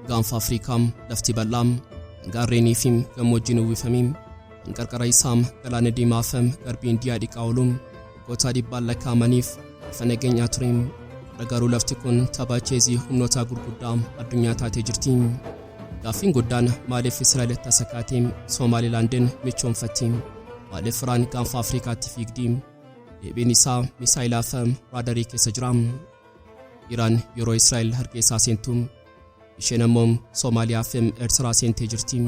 Gaanfa Afriikaam lafti bal'aam kan gaarreeniifim gammoojjiin uwwifamiim kan qarqara isaam galaana diimaafam garbii Indiyaa dhiqaa ooluum waggoota dhibbaan lakkaa'amaniif lafa nageenyaa tureem. Har'a garuu lafti kun tapha cheezii humnootaa gurguddaa addunyaa taatee jirti. Gaaffiin guddaan maaliif Israa'el tasa kaateem Somaalilaandin michoomfatti? Maaliif Iraan gaanfa Afrikaatti fiigdi? Deebiin isaa misaayilaa fi raadarii keessa jira. Iraan yeroo Israa'el Hargeysaa seentu isheen ammoo Somaaliyaa fi Eertiraa seentee jirti.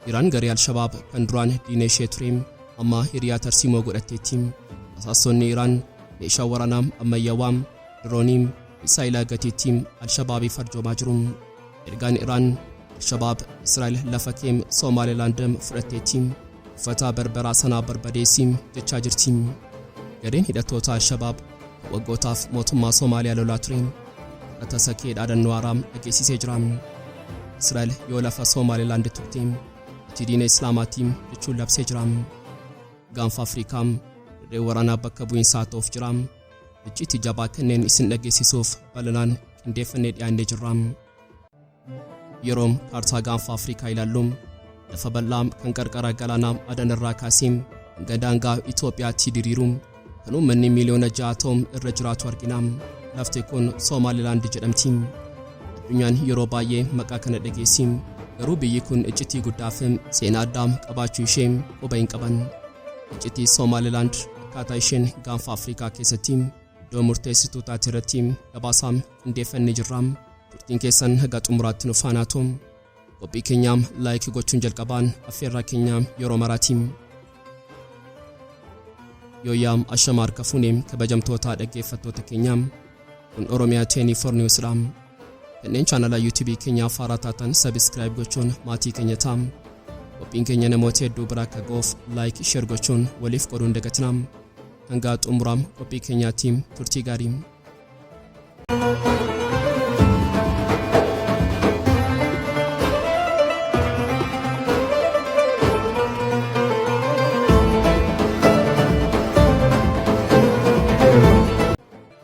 Iraan garee Alshabaab kan duraan diina ishee ture amma hiriyaa tarsiimoo godhatteetti. Basaastonni Iraan meeshaa waraanaa ammayyaawaa, diroonii, misaayilaa gatiitti Alshabaabiif arjoomaa jiru. Ergaan Iraan Alshabaab Israa'el lafa kee Somaalilaand fudhatteetti. Uffata Berberaa sanaa barbadeessi jechaa jirti. Gareen hidhattoota Alshabaab kan waggootaaf mootummaa Somaaliyaa lolaa ture har'a tasa kee dhaadannoo haaraa dhageessisee jira. Israa'el yoo lafa Somaalilaand tuqte ati diina Islaamaati jechuun labsee jira. Gaanfa Afrikaa dirree waraanaa bakka bu'iinsaa ta'uuf jira. Icciitii jabaa kanneen isin dhageessisuuf bal'inaan qindeeffannee dhiyaannee jirra. Yeroo kaartaa gaanfa Afrikaa ilaallu lafa bal'aa kan qarqara galaanaa Adan irraa kaasee hanga daangaa Itoophiyaatti diriiru kan uummanni miiliyoona 6 ta'u irra jiraatu argina. Lafti kun Somaalilaand jedhamti. Addunyaan yeroo baay'ee maqaa kana dhageessi. Garuu biyyi kun iccitii guddaa fi seenaa addaa qabaachuu ishee quba hin qaban. Iccitii Somaalilaand akkaataa isheen gaanfa Afrikaa keessatti iddoo murteessituu taate irratti gabaasaa qindeeffannee jirra. Turtiin keessan haga xumuraatti nu faana haa ta'u. Qophii keenya like gochuun jalqabaan affeerraa keenya yeroo maraati. Yooyyaa ashama harka fuune kabajamtoota dhaggeeffattoota keenya. Kun Oromiyaa 24 News dha. Kanneen chaanala YouTube keenyaaf haaraa taatan subscribe gochuun maatii keenya ta'a. Qophiin keenya namoota hedduu bira akka ga'uuf like share gochuun waliif qooduun dagatinaa. Hanga xumura qophii keenyaatti turtii gaarii.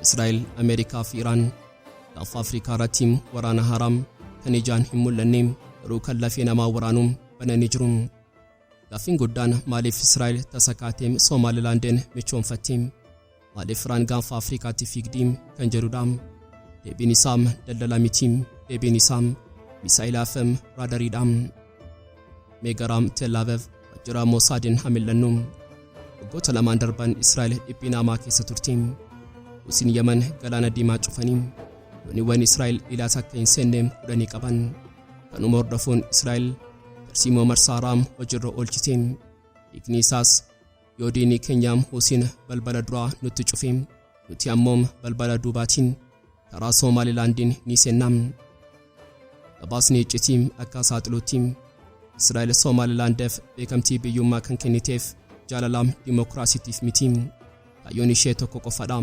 Israa'el, Ameerikaa fi Iraan gaanfa Afrikaa irratti waraana haaraa kan ijaan hin mul'anne garuu kan lafee namaa waraanu bananii jiru. Gaaffiin guddaan maaliif Israa'el tasa kaatee Somaalilaandiin michoomfatti? Maaliif Iraan gaanfa Afrikaatti fiigdi? Kan jedhudha. Deebiin isaa daldala miti. Deebiin isaa misaa'ilaa fi raadariidha. Mee gara Tel Aviv waajjira Mosaadiin haa mil'annu. Waggoota lamaan darban Israa'el dhiphina hamaa keessa turte. Huusiin Yaman galaana diimaa cufanii dooniiwwan Israa'el Ilaat akka hin seenne hudhanii qaban. Kanuma hordofuun Israa'el tarsiimoo marsaa haaraa hojiirra oolchite. Hiikni isaas yoo diinni keenya Huusiin balbala duraa nutti cufe nuti ammoo balbala duubaatiin karaa Somaalilaandiin ni seenna. Gabaasni iccitii akka saaxilutti Israa'el Somaalilaandiif beekamtii biyyummaa kan kenniteef jaalala dimokiraasiitiif miti. Kaayyoon ishee tokko qofadha.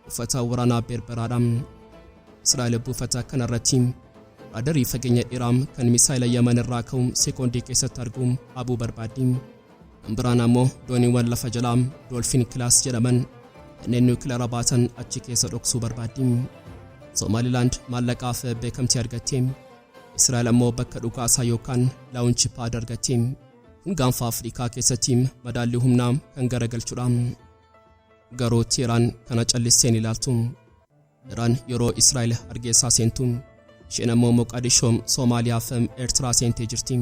Buufata waraanaa Berberaadha. Israa'el buufata kanarratti raadarii fageenya dheeraa kan misaayila Yaman irraa ka'u sekoondii keessatti argu dhaabuu barbaaddi. Kan biraan ammoo dooniiwwan lafa jalaa Dolphin Class jedhaman kanneen niwukilara baatan achi keessa dhoksuu barbaaddi. Somaalilaand maallaqaaf beekamtii argatte. Israa'el ammoo bakka dhukaasaa yookaan launch pad argatte. Kun gaanfa Afrikaa keessatti madaallii humnaa kan garagalchudha. Garuu Teeraan kana callistee hin ilaaltu. Iraan yeroo Israa'el Hargeysaa seentu, isheen ammoo Moqadishoo, Somaaliyaa fi Eertiraa seentee jirti.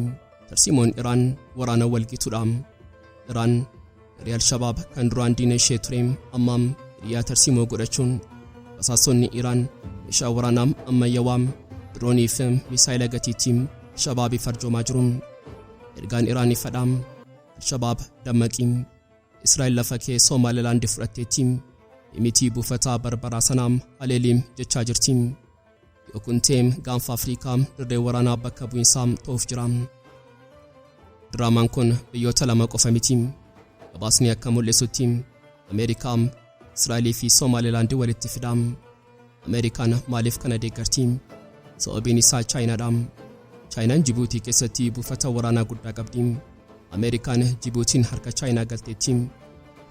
Tarsiimoon Iraan waraana walgituudha. Iraan garee Al-Shabaab kan duraan diina ishee ture amma hiriyaa tarsiimoo godhachuun basaastonni Iraan meeshaa waraanaa ammayyawaa, diroonii fi misaayila gatiitti Al-Shabaabiif arjoomaa jiru. Ergaan Iraan ifadha. Al-Shabaab dammaqi. Israa'el lafa kee Somaalilaand fudhatteetti. Himitii buufata Barbaraa sana haleeli jechaa jirti. Yoo kun ta'e gaanfa Afrikaa dirree waraanaa bakka bu'iinsaa ta'uuf jira. Diraamaan kun biyyoota lama qofa miti. Gabaasni akka mul'isutti Ameerikaa, Israa'elii fi Somaalilaand walitti fida. Ameerikaan maaliif kana deeggarti? Sababiin isaa Chaayinaadha. Chaayinaan Jibuutii keessatti buufata waraanaa guddaa qabdi. Ameerikaan Jibuutiin harka Chaayinaa galteetti.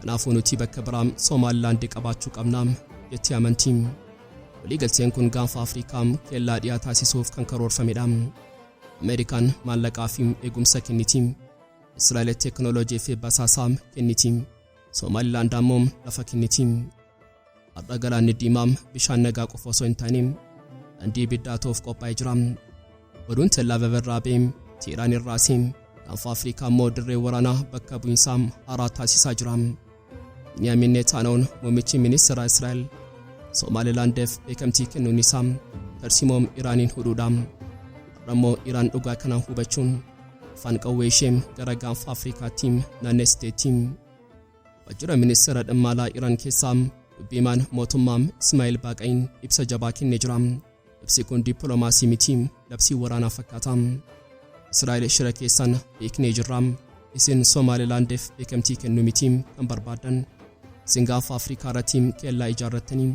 Kanaafuu nuti bakka biraa Somaalilaand qabaachuu qabna jettee amanti. Waliigalteen kun Gaanfa Afrikaa kellaa dhiyaa taasisuuf kan karoorfamedha. Ameerikaan maallaqaa fi eegumsa kenniti. Israa'el teekinooloojii fi basaasaa kenniti. Somaalilaand ammoo lafa kenniti. Har'a Galaanni Diimaa bishaan nagaa qofa osoo hin taane daandii ibiddaa ta'uuf qophaa'ee jira. Oduun Tel Aviv irraa ba'e Teheraan irraas Gaanfa Afrikaa immoo dirree waraanaa bakka bu'iinsaa haaraa taasisaa jira. Biniyaamin Neetaanaawun, muummichi ministeera Israa'el, Somaalilaandiif beekamtii kennuun isaa tarsiimoom Iraaniin hudhuudha. Har'a immoo Iraan dhugaa kana hubachuun afaan qawwee ishee gara Gaanfa Afrikaatti naannessiteetti. Waajjira ministeera dhimma alaa Iraan keessaa dubbiimaan mootummaa Ismaa'il Baaqayin ibsa jabaa kennee jira. Ibsi kun dippiloomaasii miti, labsii waraanaa fakkaata. "Israa'el shira keessan beeknee jirra. Isin Somaalilaandiif beekamtii kennuu miti kan barbaadan. Isin Gaanfa Afrikaa irratti kellaa ijaarrattanii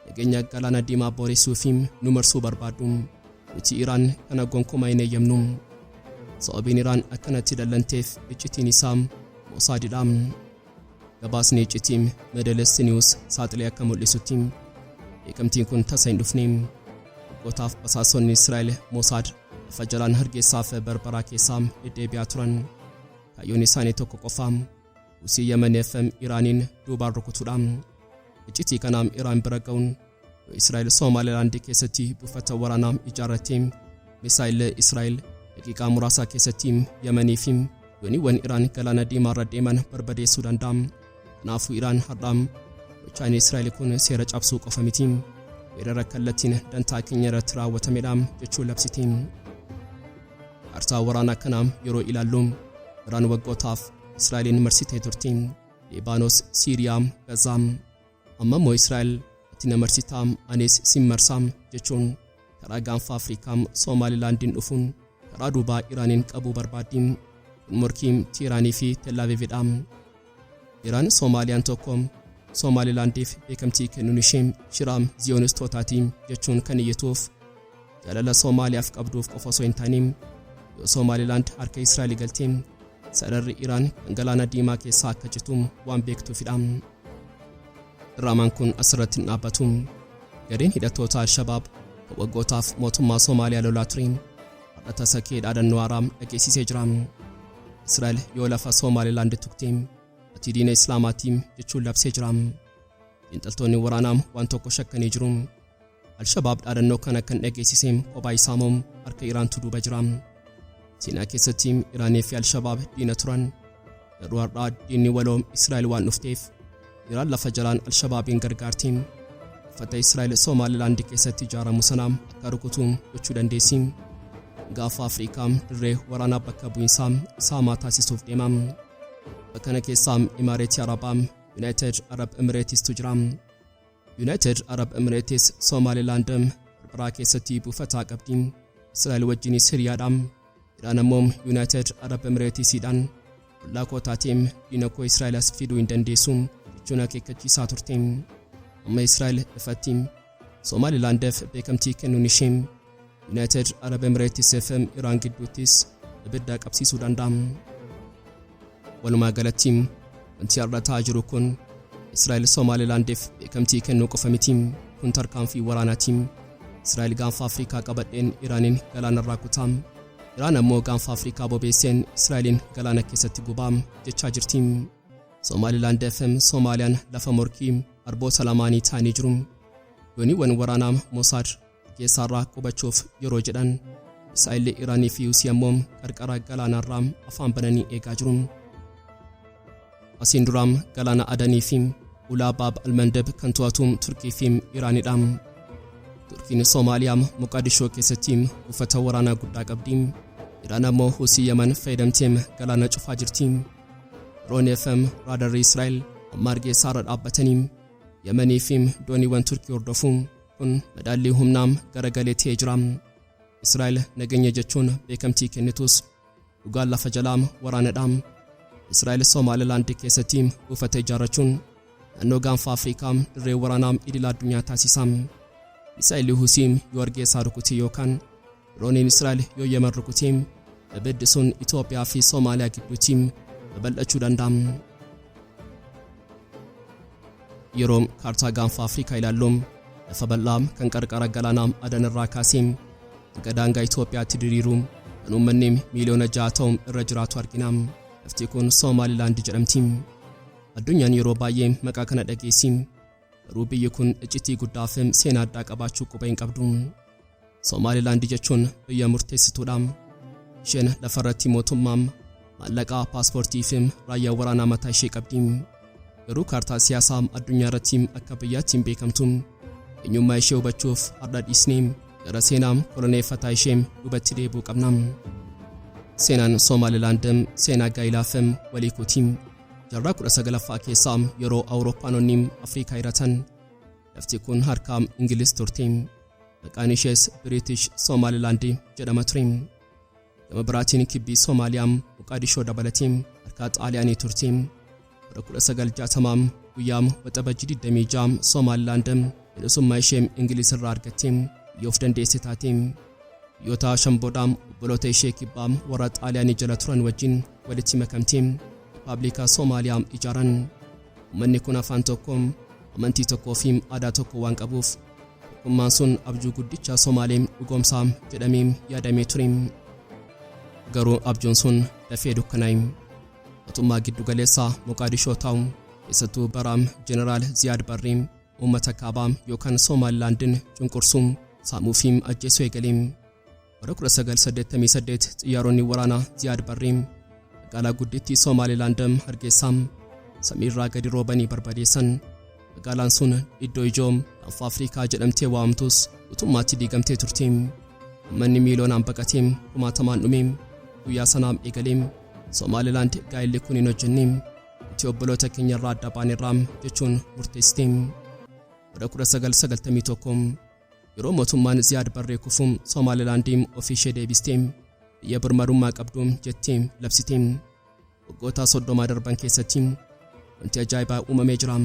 nageenya Galaana Diimaa booressuu fi nu marsuu barbaaddu. Nuti Iraan kana gonkumaa hin eeyyamnu." Sababiin Iraan akkanatti dallanteef iccitiin isaa Mosaadidha. Gabaasni iccitii Middle East News saaxilee akka mul'isutti, beekamtiin kun tasa hin dhufne. Waggootaaf basaasonni Israa'el Mosaad lafa jalaan Hargeysaa fi Barbaraa keessaa deddeebi'aa turan. Kaayyoon isaanii tokko qofa: Husii Yemeniif Iraaniin duubaan rukutuudha. Iccitii kanaam Iraan bira ga'uun, yoo Israa'el Somaalilaandii keessatti buufata waraanaa ijaarratte, misaayilli Israa'el daqiiqaa muraasa keessatti Yemanii fi dooniiwwan Iraan Galaana Diimaarra deeman barbadeessuu danda'a. Kanaafuu Iraan har'aa gochaan Israa'el kun seera cabsuu qofa miti, weerara kallattiin dantaa keenya irratti raawwatamedha jechuun labsiti. Kaartaa waraanaa kanaa yeroo ilaallu, Iraan waggootaaf Israa'eliin marsitee turti. Liibaanos, Siiriyaa, Gazaa. Amma immoo Israa'el "ati na marsitaa, anis sin marsaa" jechuun karaa Gaanfa Afrikaa Somaalilaandiin dhufuun karaa duubaa Iraaniin qabuu barbaaddi. Kun morkii Tiiraanii fi Tellaaviividha. Iraan Soomaaliyaan tokko Somaalilaandiif beekamtii kennuun ishee shira Ziyoonistootaati jechuun kan iyyatuuf jaalala Soomaaliyaaf qabduuf qofa osoo hin taane, yoo Somaalilaand harka Israa'el galtee sararri Iraan kan Galaana Diimaa keessaa akka citu waan beektuufidha. Diraamaan kun asirratti hin dhaabbatu. Gareen hidhattoota Al-Shabaab kan waggootaaf mootummaa Soomaaliyaa lolaa ture har'a tasa kee dhaadannoo haaraa dhageessisee jira. "Israa'el yoo lafa Somaalilaand tuqte, ati diina Islaamaati" jechuun labsee jira. Xiinxaltoonni waraanaa waan tokko shakkanii jiru. Al-Shabaab dhaadannoo kana kan dhageessise kophaa isaa moo harka Iraantu duuba jira? Seenaa keessatti Iraanii fi Al-Shabaab diina turan. Garuu har'aa diinni waloo Israa'el waan dhufteef, Iraan lafa jalaan Al-Shabaabiin gargaarti. Uffata Israa'el Somaalilaand keessatti ijaaramu sana akka rukutu gochuu dandeessi. Gaanfa Afrikaa dirree waraanaa bakka bu'iinsaa saamaa taasisuuf deema. Bakka kana keessaa Imaareetii Arabaa, United Arab Emiratesitu jira. United Arab Emirates Somaalilaand Barbaraa keessatti buufataa qabdi. Israa'el wajjinis hiriyaadha. Iraan ammoo United Arab Emiratesiidhaan "ollaa koo taateem diina koo Israa'el as fiduu hin dandeessu" jechuun akeekkachiisaa turte. Amma Israa'el ifatti Somaalilaandiif beekamtii kennuun ishee United Arab Emirates fi Iraan gidduuttis ibidda qabsiisuu danda'a. Walumaa galatti wanti har'a ta'aa jiru kun Israa'el Somaalilaandiif beekamtii kennuu qofa miti, kun tarkaanfii waraanaati. Israa'el Gaanfa Afrikaa qabadheen Iraaniin galaanarraa kutaa, Iraan ammoo Gaanfa Afrikaa bobeesseen Israa'eliin galaana keessatti gubaa jechaa jirti. Somaalilaand fi Soomaaliyaan lafa morkii arboota lamaanii ta'anii jiru. Dooniiwwan waraanaa Mosaad Hargeysaarraa qubachuuf yeroo jedhan, misaa'illi Iraanii fi Husii ammoo qarqara galaanaarraa afaan bananii eegaa jiru. Asiin dura Galaana Adanii fi ulaa Baab Almandeb kan to'atu Turkii fi Iraanidha. Turkiin Soomaaliyaa Moqaadishoo keessatti buufata waraanaa guddaa qabdi. Iraan ammoo Husii Yaman fayyadamtee galaana cufaa jirti. Drone fi raadarri Israa'el amma Hargeysaarra dhaabbatanii Yamanii fi dooniiwwan Turkii hordofu. Kun madaallii humnaa garagalee ta'ee jira. Israa'el nageenya jechuun beekamtii kennitus, dhugaan lafa jalaa waraanadha. Israa'el Somaalilaand keessatti buufata ijaarrachuun naannoo Gaanfa Afrikaa dirree waraanaa idil addunyaa taasisa. Misaa'illi Husii yoo Hargeysaa rukute yookaan dirooniin Israa'el yoo Yemen rukute, ibiddi sun Itoophiyaa fi Soomaaliyaa gidduutti babal'achuu danda'a. Yeroo kaartaa Gaanfa Afrikaa ilaallu, Lafa bal'aa kan qarqara galaanaa Adan irraa kaasee hanga daangaa Itoophiyaatti diriiru kan uummanni miiliyoona 6 ta'u irra jiraatu argina. Lafti kun Somaalilaand jedhamti. Addunyaan yeroo baay'ee maqaa kana dhageessi. Garuu biyyi kun iccitii guddaa fi seenaa addaa qabaachuu quba hin qabdu. Somaalilaand jechuun biyya murteessituudha. Isheen lafarratti mootummaa, maallaqaa, paaspoortii fi raayyaa waraanaa mataa ishee qabdi. Garuu kaartaa siyaasaa addunyaa irratti akka biyyaatti hin beekamtu. Eenyummaa ishee hubachuuf har'a dhiisnee gara seenaa koloneeffataa ishee duubatti deebi'uu qabna. Seenaan Somaalilaand seenaa gaa'ilaa fi waliikuuti. Jaarraa 19ffaa keessaa yeroo Awurooppaanonni Afrikaa hiratan, lafti kun harka Ingiliz turte. Maqaan ishees Biriitish Somaalilaand jedhama ture. Gama biraatiin kibbii Somaaliyaa Moqaadishoo dabalatee harka Xaaliyaanii turte. Bara 1960 guyyaa Waxabajjii 26 Somaalilaand bilisummaa ishee Ingiliz irraa argatte, biyya of dandeesse taate. Biyyoota 5 booda obboloota ishee kibbaa warra Xaaliyaanii jala turan wajjin walitti makamte, Rippaabilika Somaaliyaa ijaaran. Uummanni kun afaan tokko, amantii tokkoo fi aadaa tokko waan qabuuf, tokkummaan sun abjuu guddicha Somaalee dhugoomsaa jedhamee yaadamee ture. Garuu abjuun sun dafee dukkanaa'e. Mootummaa giddu galeessaa Moqaadishoo taa'u, keessattuu bara Jeneraal Ziyaad Barree, uummata kaabaa yookaan Somaalilaandin cunqursuu, saamuu fi ajjeesuu eegale. Bara 1988 xiyyaaronni waraanaa Ziyaad Barree magaalaa guddittii Somaalilaand Hargeysaa samiirraa gadi roobanii barbadeessan. Magaalaan sun iddoo ijoo Gaanfa Afrikaa jedhamtee waamtus guutummaatti diigamtee turte. Uummanni miiliyoonaan baqatee kumaatamaan dhume. Guyyaa sanaa eegalee Somaalilaand gaa'elli kun hin hojjenne, nuti obboloota keenyarraa adda baanerraa jechuun murteessite. Bara 1991 yeroo mootummaan Ziyaad Barree kufu, Somaalilaand ofii ishee deebistee biyya birmadummaa qabdu jettee labsite. Waggoota 30 darban keessatti wanti ajaa'ibaa uumamee jira.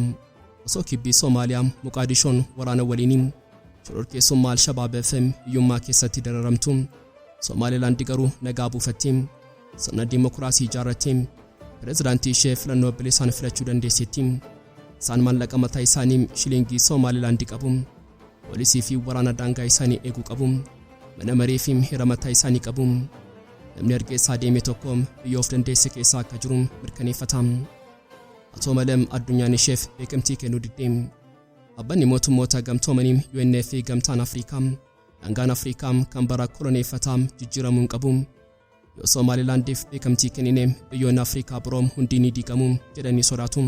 Osoo kibbii Somaaliyaa Moqaadishoon waraana waliin, shororkeessummaa Alshabaab fi hiyyummaa keessatti dararamtu, Somaalilaand garuu nagaa buufattee, sirna diimokiraasii ijaarrattee, pireezidaantii ishee filannoo bilisaan filachuu dandeesseetti. Isaan maallaqa mataa isaanii shilingii Somaalilaand qabu. Poolisii fi waraana daangaa isaanii eeguu qabu. Mana maree fi heera mataa isaanii qabu. Namni Hargeysaa deeme tokko biyya of dandeesse keessa akka jiru mirkaneeffata. Haa ta'u malee addunyaan isheef beekamtii kennuu diddee. Dhaabbanni Mootummoota Gamtoomanii, UN, fi Gamtaan Afrikaa daangaan Afrikaa kan bara koloneeffataa jijjiiramuu hin qabu. Yoo Somaalilaandiif beekamtii kennine, biyyoonni Afrikaa biroo hundi ni diigamu jedhanii sodaatu.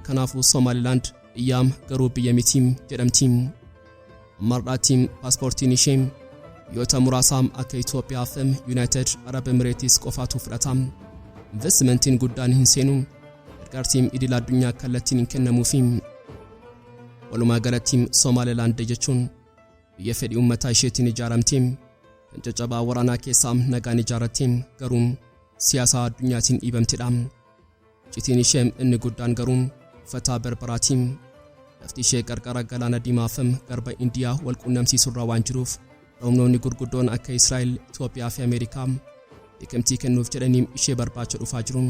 Kanaafuu Somaalilaand biyya garuu biyya miti jedhamti. Amma har'aatti paaspoortiin ishee biyyoota muraasa akka Itoophiyaa fi Yuunaayitid Arab Emireetis qofaatu fudhata. Investimentiin guddaan hin seenu. Gargaarsi idil addunyaa kallattiin hin kennamuufi. Walumaa galatti Somaalilaand jechuun biyya fedhii uummataa isheetiin ijaaramte, kan caccabaa waraanaa keessaa nagaan ijaarratte, garuu siyaasa addunyaatiin dhiibamtedha. Iccitiin ishee inni guddaan garuu uffata Berberaati. Lafti ishee qarqara galaana Diimaa fi garba Indiyaa wal quunnamsiisurra waan jiruuf, humnoonni gurguddoon akka Israa'el, Itoophiyaa fi Ameerikaa beekamtii kennuuf jedhanii ishee barbaacha dhufaa jiru.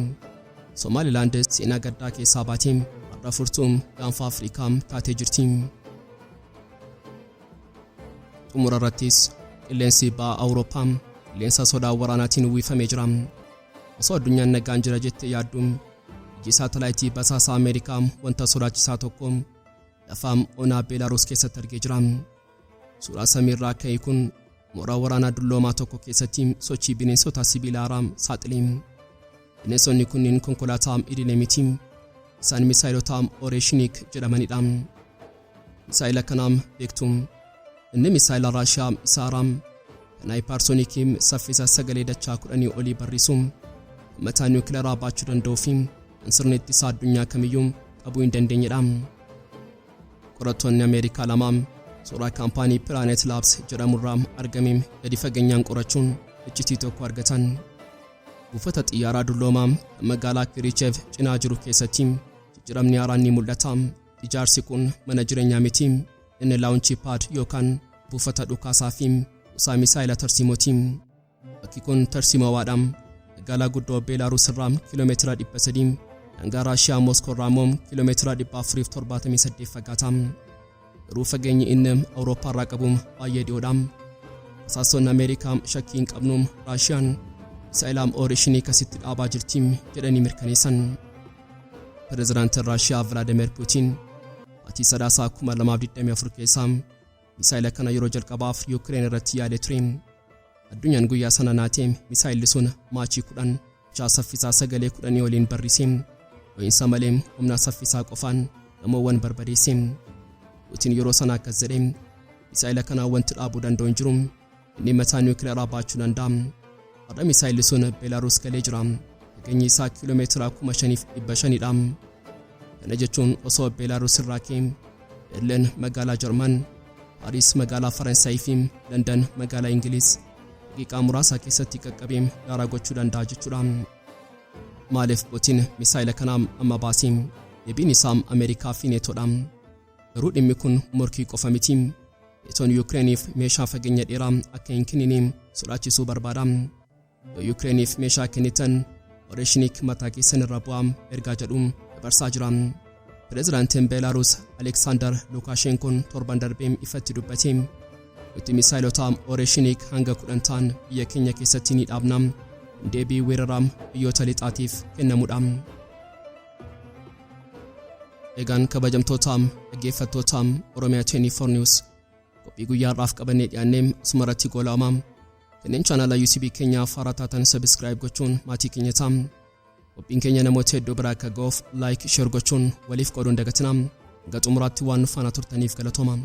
Somaalilaand seenaa gaddaa keessaa baatee har'a furtuu Gaanfa Afrikaa taatee jirti. Xumura irrattis qilleensi ba'a Awurooppaa qilleensa sodaa waraanaatiin uwwifamee jira. Osoo addunyaan nagaan jira jettee yaaddu, iji saatalaayitii basaasa Ameerikaa wanta sodaachisaa tokko lafa onaa Beelaaruus keessatti argee jira. Suuraa samiirraa ka'e kun mooraa waraanaa dulloomaa tokko keessatti sochii bineensota sibiila haaraa saaxile. Bineensonni kunniin konkolaataa idilee miti. Isaan misaayilota Oreeshinik jedhamanidha. Misaayila kanaam beektu? Inni misaayila Raashiyaa isa haaraa kan haayipaarsoonikii saffisa sagalee dachaa 10 olii barrisu, kan mataa niwukilaraa baachuu danda'uu fi kan sirni ittisaa addunyaa kamiyyuu qabuu hin dandeenyedha. Qorattoonni Ameerikaa lama suuraa kaampaanii Planet Labs jedhamurraa argame gadi fageenyaan qorachuun iccitii tokko argatan. Buufata xiyyaaraa dulloomaa kan magaalaa Kirichev cinaa jiru keessatti jijjiiramni haaraan ni mul'ata. Ijaarsi kun mana jireenyaa miti. Inni launch pad yookaan buufata dhukaasaa fi kuusaa misaayila tarsiimooti. Bakki kun tarsiimawaadha. Magaalaa guddoo Beelaaruus irraa kiiloomeetira 300, daangaa Raashiyaa Mooskoo irraa immoo kiiloomeetira 478 fagaata. Garuu fageenyi inni Awurooppaa irraa qabu baay'ee dhiyoodha. Basaastonni Ameerikaa shakkii hin qabnu, Raashiyaan misaa'ila Oorishiniik asitti dhaabaa jirti jedhanii mirkaneessan. Pireezidaantiin Raashiyaa Vilaadimir Puutiin baatii Sadaasaa 2024 keessa misaa'ila kana yeroo jalqabaaf Yuukireen irratti yaalee ture. Addunyaan guyyaa sana naatee misaa'illi sun Maachii 10 dachaa saffisaa sagalee 10 oliin barrise. Dho'iinsa malee humna saffisaa qofaan gamoowwan barbadeesse. Puutiin yeroo sana akkas jedhe: "Misaa'ila kana wanti dhaabuu danda'u hin jiru. Inni mataa niwukileeraa baachuu danda'a." Har'a misaa'illi sun Beelaaruus galee jira. Fageenyi isaa kiiloomeetira 5,500dha. Kana jechuun osoo Beelaaruus irraa ka'ee Berliin magaalaa Jarman, Paariis magaalaa Faransaayii fi London magaalaa Ingiliz daqiiqaa muraasa keessatti qaqqabee daaraa gochuu danda'a jechuudha. Maaliif Puutiin misaa'ila kana amma baasee? Deebiin isaa Ameerikaa fi Neetoodha. Garuu dhimmi kun morkii qofa miti. Neetoon Yukireeniif meeshaa fageenya dheeraa akka hin kennine sodaachisuu barbaada. Yoo Yukireeniif meeshaa kennitan, Oreeshiniik mataa keessan irra bu'aa ergaa jedhu dabarsaa jira. Pireezidaantiin Beelaaruus Aleksaandar Lukaashenkoon torban darbee ifatti dubbate: "Nuti misaayilota Oreeshiniik hanga 10 ta'an biyya keenya keessatti ni dhaabna. Deebii weeraraa biyyoota lixaatiif kennamudha." Egaan kabajamtoota dhaggeeffattoota Oromiyaa 24 News, qophii guyyaa har'aaf qabannee dhiyaannee asuma irratti goolabama. Kanneen chaanala YouTube keenyaaf haaraa taatan subscribe gochuun maatii keenya ta'a. Qophiin keenya namoota hedduu biraa akka ga'uuf like, share gochuun waliif qooduun dagatina. Hanga xumuraatti waan nu faana turtaniif galatooma.